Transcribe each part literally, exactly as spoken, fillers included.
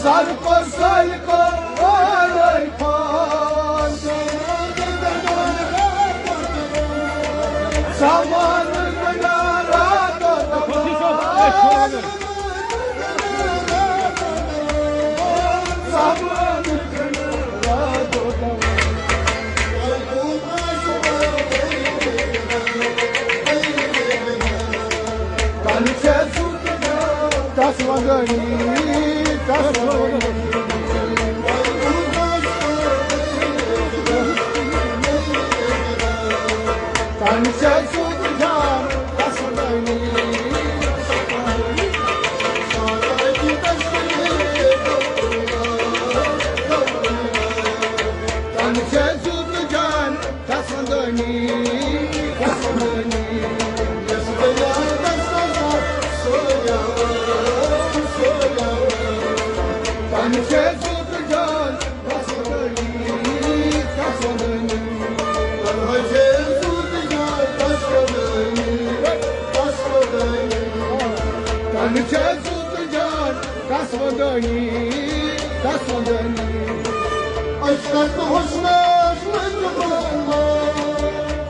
سر پر سالکو سامان تس ودٲنی، تس ودٲنی۔ تن چھےٚ سیوٚد جان، تس ودٲنی۔ تن چھےٚ سیوٚد جان، تس ودٲنی، تس ودٲنی۔ یس بنیادس منٛز سوریا، سوریا۔ تن چھےٚ سیوٚد جان، تس ودٲنی، تس ودٲنی۔ تن چھےٚ سیوٚد جان، تس ودٲنی، تس ودٲنی۔ تن چھےٚ سیوٚد جان، تس ودٲنی، تس ودٲنی۔ عشقس تہٕ حسنس منٛز چھُ قربان۔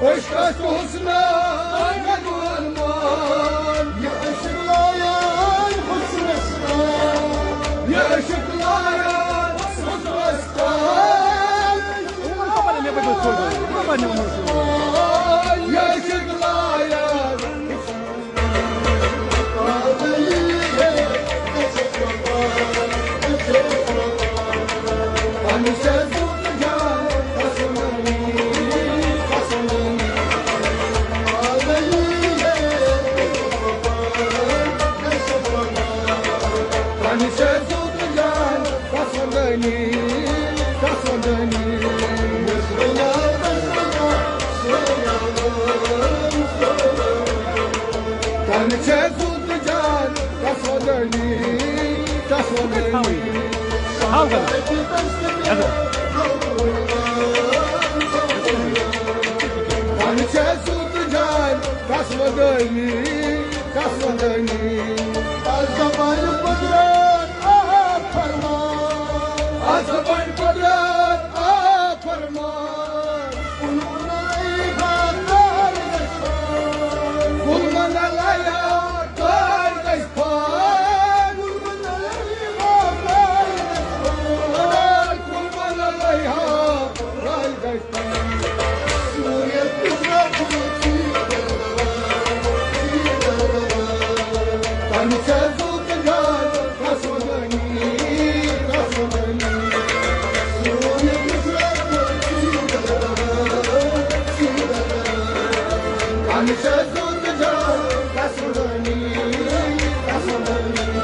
عشقس تہٕ حسنس منٛز چھُ قربان۔ یہِ عشق لایان حسنس تام۔ یہِ عشق لایان حسنس تام۔ یہِ عشق لایان تن چھےٚ سیوٚد جان، تس ودٲنی، تس ودٲنی۔ تن چھےٚ سیوٚد جان، تس ودٲنی، تس ودٲنی۔ از زبان قدرت آ فرمان۔ از زبان قدرت آ فرمان۔ کل من علیہا کار گژھِ پان۔ کل من علیہا کار گژھِ پان۔ کل من علیہا کار گژھِ پان۔ سورج تہٕ ترٛٹھ تن چھےٚ سیوٚد جان، تس ودٲنی، تس ودٲنی۔ سورج تہٕ ترٛٹھ تن چھےٚ سیوٚد جان، تس ودٲنی، تس ودٲنی۔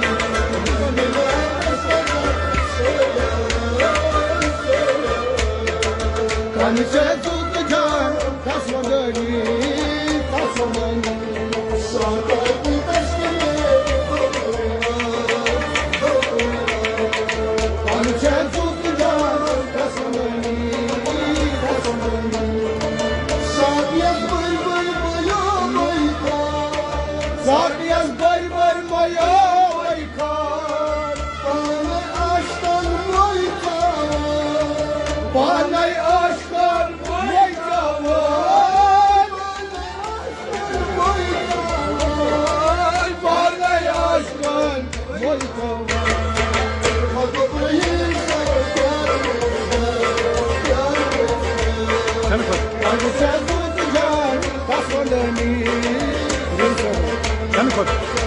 تن چھےٚ سیوٚد جان، تس ودٲنی، تس ودٲنی۔ ساقی تسکینے۔ تن چھےٚ سیوٚد جان، تس ودٲنی، تس ودٲنی۔ ساقیَس بٔرۍ بٔرۍ مَیو مَیہِ کار۔ ساقیَس بٔرۍ بٔرۍ مَیو مَیہِ کار۔ پانے عاشقن مَیہِ کار۔ پانے عاشقن مَیہِ کار۔ پانے عاشقن مَیہِ کار۔ تَمہِ کھۄتہٕ۔ تَمہِ کھۄتہٕ۔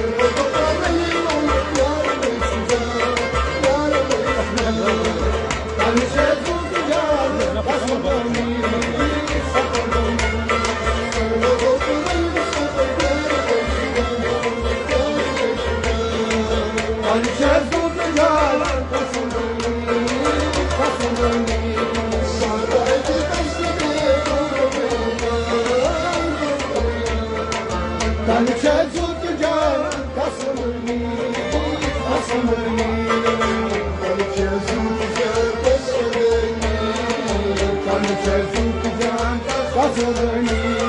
تن چھےٚ سیوٚد جان، تس ودٲنی، تس ودٲنی۔ تن چھےٚ سیوٚد جان، تس ودٲنی۔ تن چھےٚ سیوٚد جان، تس ودٲنی۔